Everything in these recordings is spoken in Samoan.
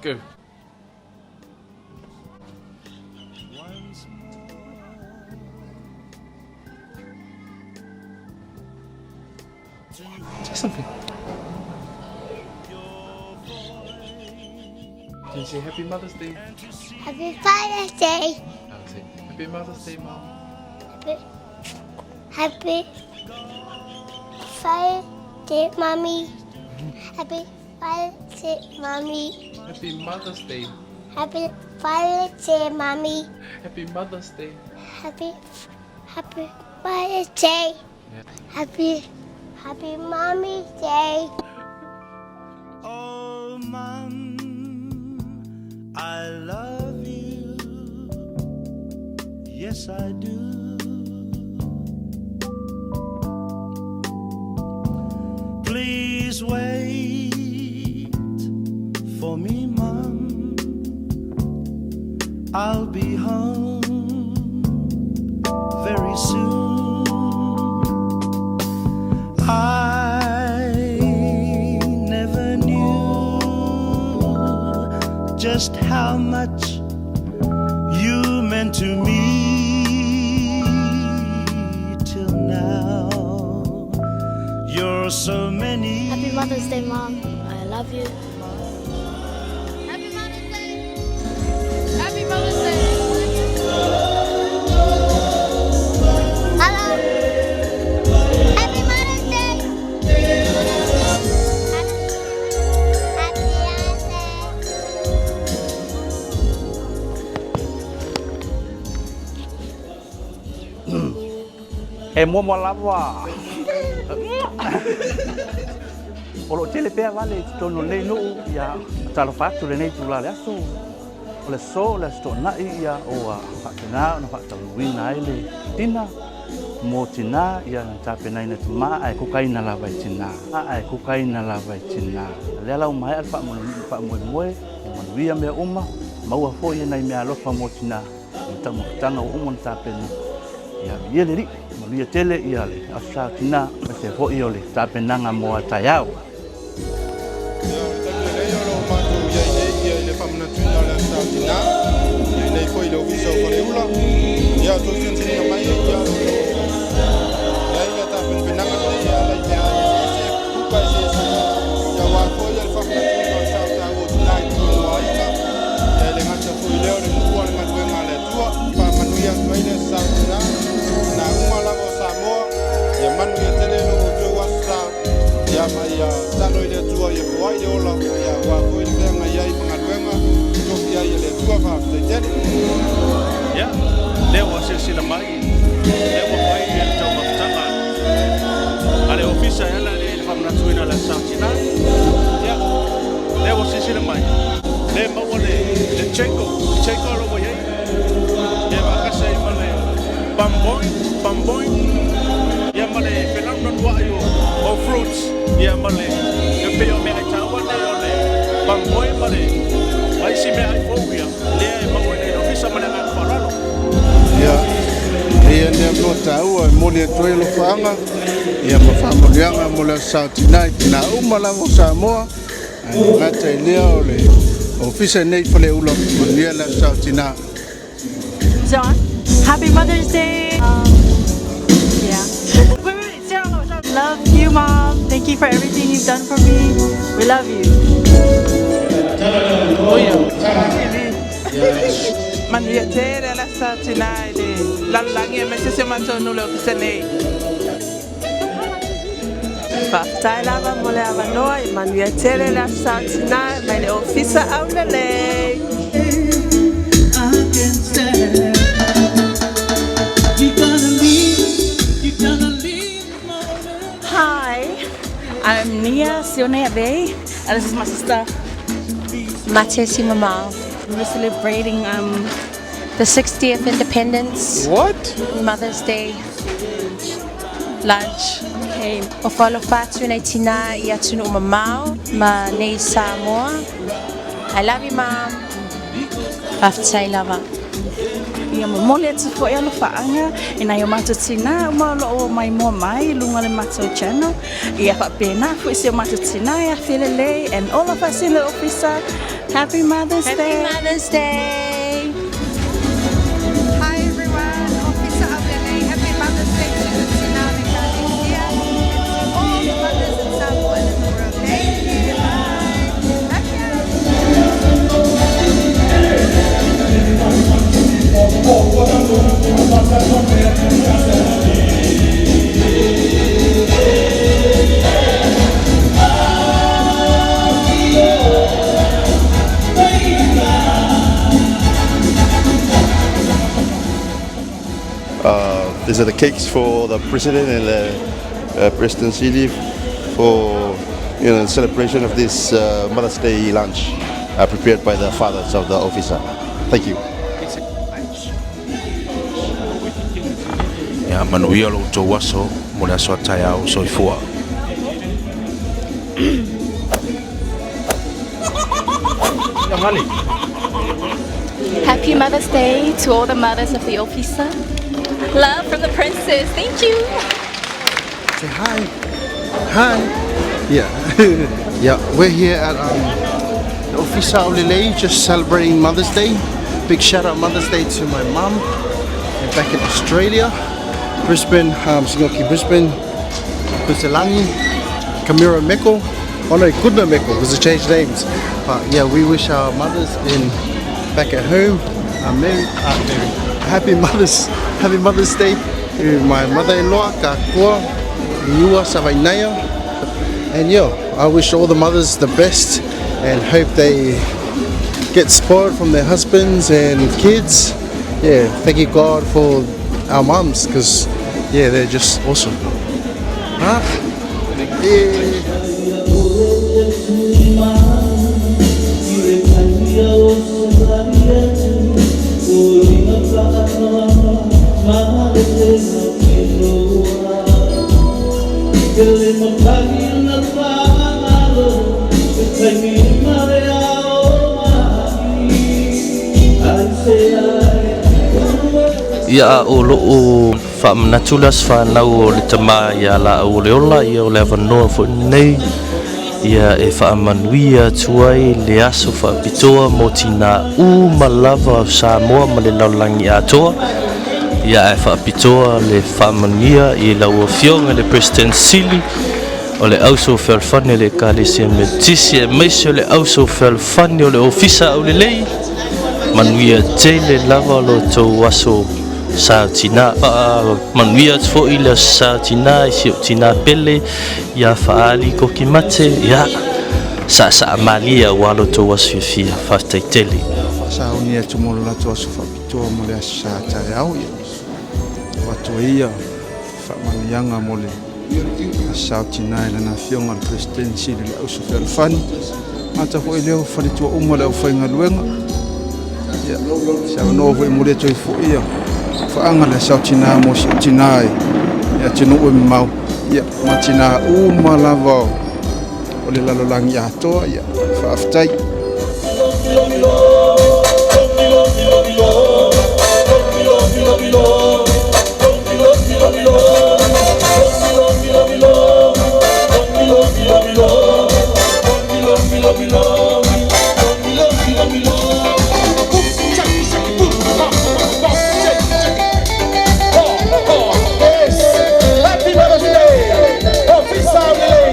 Go. Say something. Can you say Happy Mother's Day? Happy Father's Day. I'll say Happy Mother's Day, Mom. Happy, happy Father's Day, Mommy. Happy Father's Day, Mommy. Happy Mother's Day. Happy Father's Day, Mommy. Happy Mother's Day. Happy, happy Father's Day. Yeah. Happy, happy Mommy's Day. Oh, Mom, I love you. Yes, I do. Please wait for me, Mom. I'll be home very soon. I never knew just how much you meant to me till now. You're so many. Happy Mother's Day, Mom. I love you. Happy Mother's Day. Happy Mother's Day. Hello. Happy Mother's Day. Happy Mother's Day. E muamua lava o loo tele pea vale i totonu o lenei nuu ia talofa atu lenei itulā le aso o le aso o le aso toonai ia ua faapena ona faataunuuina ai le dinner mo tinā ia na tapenaina e tamā ae kukaina lava e tinā ae kukaina lava e tinā lea la ua maea le faamoemoe ua manuia mea uma maua foi e nai mea alofa mo tinā i taumafataga ua uma ona tapena ia viia le Alii manuia tele ia le aso sa o tinā aemaise ai foi o le tapenaga mo a taeao. Ia, o le taimi lenei o lo o matou i ai nei ia i le faamanatuina o le Aso Sa o Tinā, ia i nei foi i le Ofisa o Faleula. Ia, tou silasila mai ia o lo o i ai le tapenapenaga lenei e ala i meaai eseese, kuka eseese, ia aua foi le faamanatuina o le sao taua o tinā i totonu o aiga. Ia e le gata foi i lea o le nuu a le galuega a le Atua. Faamanuia atu ai le Aso Sa o Tinā, tinā uma lava o Samoa, ia manuia tele lo outou aso sa, ia ma ia tatalo i le Atua ia foai le ola, ia aua foi le feagai ai ma galuega tofia ai e le Atua. Faafetai tele. Ia, lea ua silasila mai, lea ua fai le taumafataga a le ofisa e ala lea i le faamanatuina o le Aso Sa o Tinā. Ia, lea ua silasila mai, lea e maua le le Cheko, le Cheko lo ua i ai. Ia faatasi ai ma le Bamboing, Bamboing, ia ma le felanuanuai o o fruits, ia ma le e pei o meaai taua nei o le Bamboing ma le ma isi meaai fou ia, lea e maua i nei i le ofisa ma le agaga faaaloalo. Ia, eia lea avanoa taua e momoli atu ai alofaaga ia ma faamanuiaga mo le Aso Sa o Tinā i tinā uma lava o Samoa, ae le gata i lea o le ofisa nei i Faleula. Manuia le Aso Sa o Tinā. John, happy Mother's Day. Yeah. Wait, wait, wait, Sarah, no, Sarah. Love you, Mom. Thank you for everything you've done for me. We love you. Oia. Manuia tele le Aso Sa o Tinā i le lalolagi aemaise si o matou nuu le ofisa nei. Faafetai lava mo le avanoa i manuia tele le Aso Sa o Tinā mai le ofisa aulelei. I can stand. You gonna leave, you gonna leave morning. Hi, I'm Nia Sionea Bay, and this is my sister. Matesi Mamau. We're celebrating the 60th Independence. What? Mother's Day lunch. Okay. O faalofa atu nei tinā i atunuu mamao ma nei Samoa. I love you, Mom. Faafetai lava. Ia momoli atu foi alofaaga i nai o matou tinā uma o lo o maimoa mai i luga o le matou channel. Ia faapena foi si o matou tinā ia Felelei and all of us in the ofisa. Happy Mother's Day! Happy Mother's Day! Hi everyone, Officer Aulelei. Happy Mother's Day to the Tina and Kalesia and to all the mothers in Samoa and in the world. Thank you. Bye. Love These are the cakes for the president and the President Sili for celebration of this Mother's Day lunch prepared by the fathers of the officer. Thank you. Ia manuia lo outou aso mo le aso a taeao. Soifua. Happy Mother's Day to all the mothers of the officer. Love from the princess. Thank you. Say hi. Hi. Yeah. Yeah, we're here at the Ofisa Aulelei just celebrating Mother's Day. Big shout out Mother's Day to my mum and back in Australia, Brisbane, Singoki Brisbane, Puselangi, Kamira Meko. Oh no, Goodna Meko because they changed names. But yeah, we wish our mothers in back at home a merry, merry, happy Mother's Day to my mother-in-law, Kakua, Niua Savainaya. And yeah, I wish all the mothers the best and hope they get spoiled from their husbands and kids. Yeah, thank you God for our mums because yeah, they're just awesome. Huh? Yeah. Ia a o loo faamanatu le aso fanau o le tama ia laau o le ola, ia o le avanoa foi lenei ia e faamanuia atu ai le aso faapitoa mo tinā uma lava o Samoa ma le lalolagi atoa. Ia ae faapitoa le faamanuia i lau Afioga i le President Sili o le Auso Fealofani o le Ekalesia Metotisi aemaise o le Auso Fealofani o le Ofisa Aulelei. Manuia tele lava lo outou aso sa tinā. Faamanuia atu foi le aso sa tinā i si ou tinā pele ia Faaali Koki Mate. Ia saasaa malie aua lo outou aso fiafia. Faafetai tele. Faasaoni atu mo lo latou aso faapitoa mo le aso sa taeao, ia avatu ai ia faamanuiaga mo le aso sa o tinā i lana afioga le Peresetene Sili le Auso Fealofani gata foi lea o faletua uma le aufaigaluega. Ia se avanoa foi e momoli atu ai foi ia faaga le aso tinā mo si ou tinā i atunuu e mamao, ia ma tinā uma lava o le lalolagi atoa. Ia faafetai. Happy Mother's Day! Ofisa Aulelei!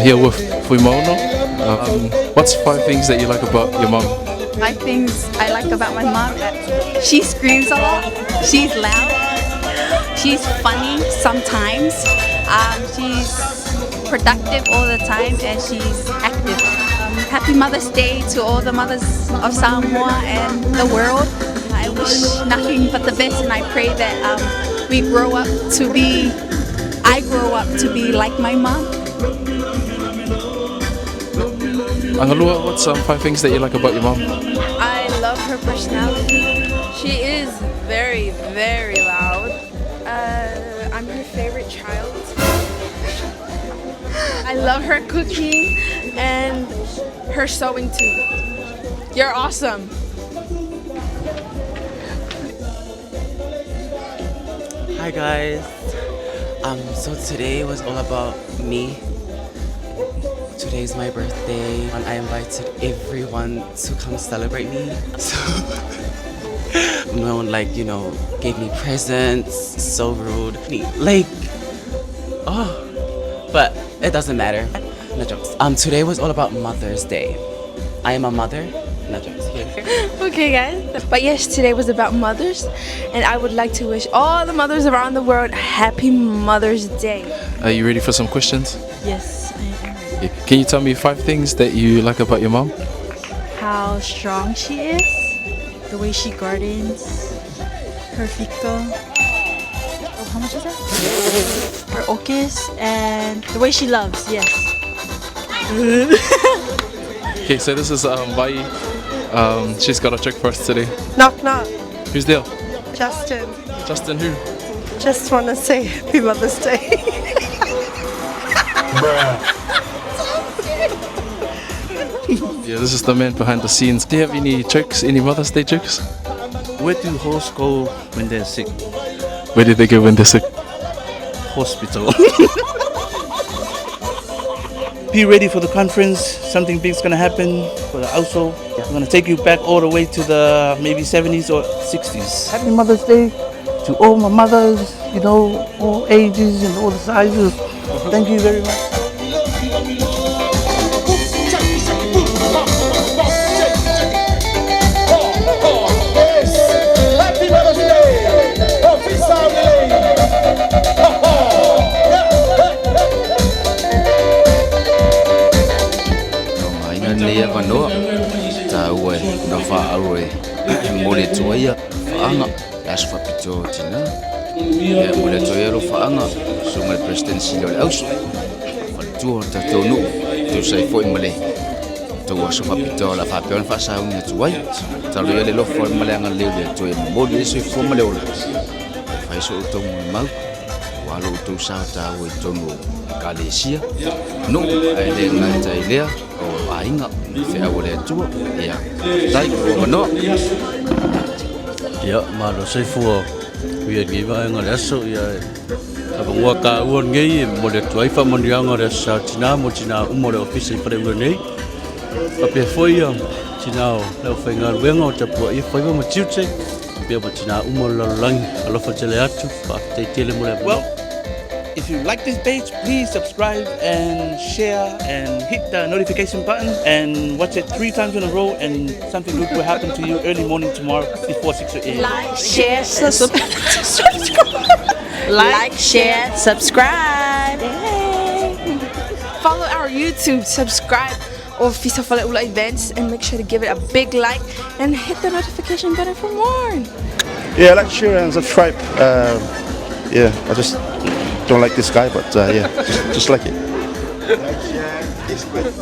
Here with Fuimaono. What's 5 things that you like about your mum? 5 things I like about my mom: that she screams a lot, she's loud, she's funny sometimes, she's productive all the time, and she's active. Happy Mother's Day to all the mothers of Samoa and the world. I wish nothing but the best, and I pray that we grow up to be, I grow up to be like my mom. Angalua, what's 5 things that you like about your mum? I love her personality. She is very, very loud. I'm her favorite child. I love her cooking and her sewing too. You're awesome. Hi guys. So today was all about me. Today's my birthday and I invited everyone to come celebrate me. So no one like, you know, gave me presents. So rude. Like oh but it doesn't matter. No jokes. Today was all about Mother's Day. I am a mother. No jokes. Here. Okay, guys. But yes, today was about mothers, and I would like to wish all the mothers around the world a happy Mother's Day. Are you ready for some questions? Yes, I am ready. Can you tell me five things that you like about your mom? How strong she is, the way she gardens, her fika. Oh, how much is that? Her okis and the way she loves, yes. Okay, so this is Vai. She's got a trick for us today. Knock, knock. Who's there? Justin. Justin who? Just want to say Happy Mother's Day. Yeah, this is the man behind the scenes. Do you have any jokes, any Mother's Day jokes? Where do horses go when they're sick? Where do they go when they're sick? Hospital. Be ready for the conference. Something big's gonna happen for the AUSO. I'm gonna take you back all the way to the maybe 70s or 60s. Happy Mother's Day to all my mothers, you know, all ages and all the sizes. Thank you very much. Happy Mother's Day! Ofisa Aulelei! Ha, ha. Yeah, hey, Aina nei avanoa tāua e na whaaro e mo le tua ia whaanga le aso whapito o tina. Ia mo le tua ia lo whaanga so le President Sili o le auso. Whaletua o tātou nuu tau sai foi ma le tau aso whapito la whapeo na whaasaungi atu ai. Talo ia le lofo ma le anga leo le tua ia momoli le soifua ma le ola. Whai so o tau mo mau. Ua alo o tau sao tāua i tonu o Ekalesia. Nuu ae le ngai tai lea o aiga feau o le Atua ia tai ua manoa. Ia, malo soifua ia nei vaega o le aso ia e avanoa taua lenei e momoli atu ai faamanuiaga o le aso sa tinā mo tinā uma o le ofisa i Faleula nei. Faapea foi ia tinā o le aufaigaluega o tapuaʻia faiva ma tiute pea ma tinā uma o le lalolagi. Alofa tele atu, faafetai tele mo le avanoa. Well, if you like this page, please subscribe and share and hit the notification button and watch it 3 times in a row, and something good will happen to you early morning tomorrow before 6 a.m. Like, share, subscribe. Like, share, subscribe. Yay. Follow our YouTube, subscribe Ofisa Faleula events, and make sure to give it a big like and hit the notification button for more. Yeah, like, share and subscribe. Yeah, I just don't like this guy, but yeah, just like it. Like, share, it's good.